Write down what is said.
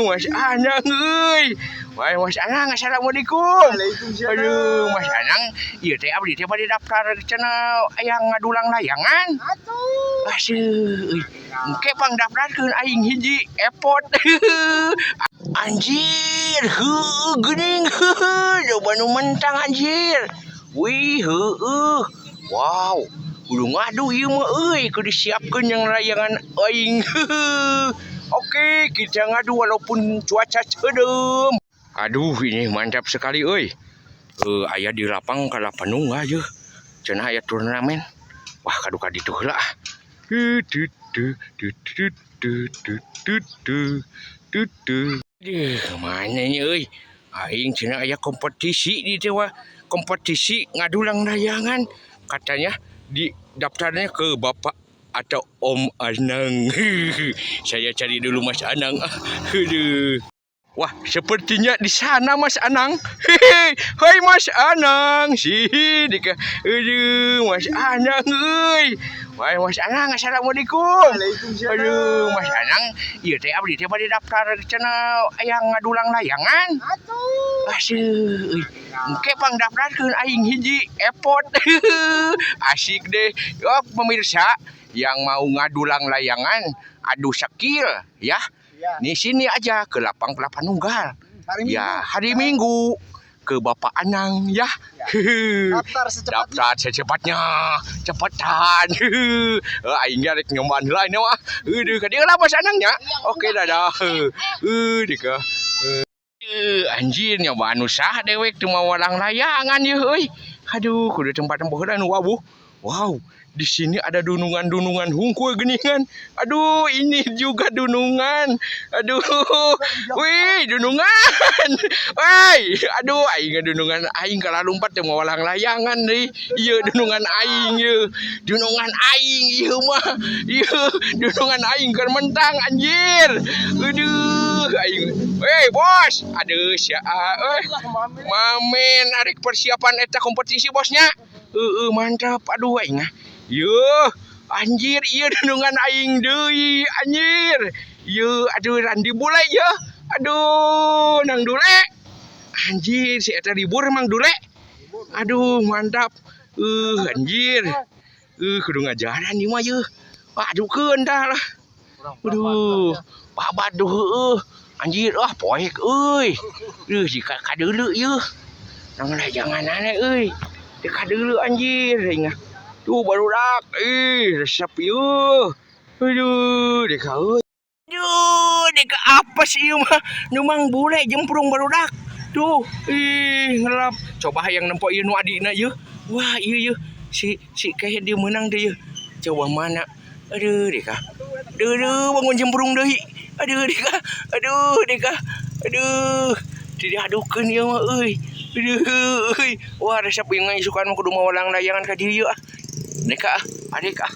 Mas Anang euy. Wah, Mas Anang, assalamualaikum. Waalaikumsalam. Aduh, Mas Anang, ieu teh abdi teh bade daftar cenah aya ngadulang layangan. Atuh. Asyik, euy. Engke pang daftarkeun aing hiji epot. Anjir, heueuh geuning heueuh, coba nu mentang anjir. Wih, heueuh. Wow, kudu ngadu ieu mah euy, kudu disiapkeun yang layangan aing. Oke, kita ngadu walaupun cuaca cedem. Aduh, ini mantap sekali euy. Aya di lapang Kalapanunggal aja. Cenah aya turnamen. Wah, kadu ka ditu heula ah. Tu tu tu tu tu tu tu tu tu tu tu. Duh, mana ini euy? Aing cenah aya kompetisi di teh wah. Kompetisi ngadulang layangan. Katanya di daftarnya ke Bapak atau Om Anang. Saya cari dulu Mas Anang. Ah, aduh. Wah, sepertinya di sana Mas Anang. Hehe. Hai Mas Anang. Sih, dika. Aduh, Mas Anang euy. Wah, Mas Anang, assalamualaikum. Waalaikumsalam. Aduh, Mas Anang, ieu teh abdi teh bade daftar cenah aya ngadulang layangan. Atuh. Asyik, euy. Engke pang daftarkeun aing hiji epot. Asik deh. Yo pemirsa yang mau ngadulang layangan, adu skill ya. Ya. Di sini aja ke lapang Kelapa Nunggal. Hari Minggu. Ya, hari Minggu ke Bapak Anang ya. Daftar secepatnya. Daftar secepatnya. Cepetan. Aing ge rek nyobaan heula ini mah. Aduh, ka dieu lah Mas Anangnya. Oke, dadah. Dika. Anjir nyobaan usaha dewek teu mawalang layangan ye euy. Aduh, kudu tempat tempuh heula nu wawuh. Wow, di sini ada dunungan-dunungan hungkul geningan. Aduh, ini juga dunungan. Aduh, wih, dunungan. Woi, aduh, aing dunungan aing kalah lompat teu mawalang layangan deui. Ieu dunungan aing ieu. Dunungan aing ieu mah. Ieu dunungan aing keur mentang anjir. Aduh, aing. Weh, bos. Aduh, sia euy. Mamen arek persiapan eta kompetisi bosnya. Heeh, mantap. Aduh aing ah. Yuh, anjir ieu dunungan aing deui, anjir. Ieu aduh Randi bule ye. Aduh, nang dule. Anjir, si eta libur emang dule. Aduh, mantap. Anjir. Kudu ngajaran ieu mah ye. Adukeun dah lah. Aduh, babat duh heueuh. Anjir, ah poek euy. Euy, si kadeuleu ieu. Nang layangan aneh euy. Di kadeuleu anjir aing ah. Tuh barudak, ih resep ieu. Aduh, deka euy. Aduh, deka apa sih ieu mah? Nu mang bule jemprung barudak. Tuh, ih ngelap. Coba hayang nempo ieu nu adina ieu. Wah, ieu ieu. Si si kayak dia menang deh ieu. Coba mana? Aduh, deka. Aduh, aduh, bangun jemprung deui. Aduh, deka. Aduh, deka. Aduh. Tidak adukeun ieu mah euy. Aduh, euy. Wah, resep ieu isukan mah kudu mawalang layangan ka dieu ah. Deka ah, adek ah.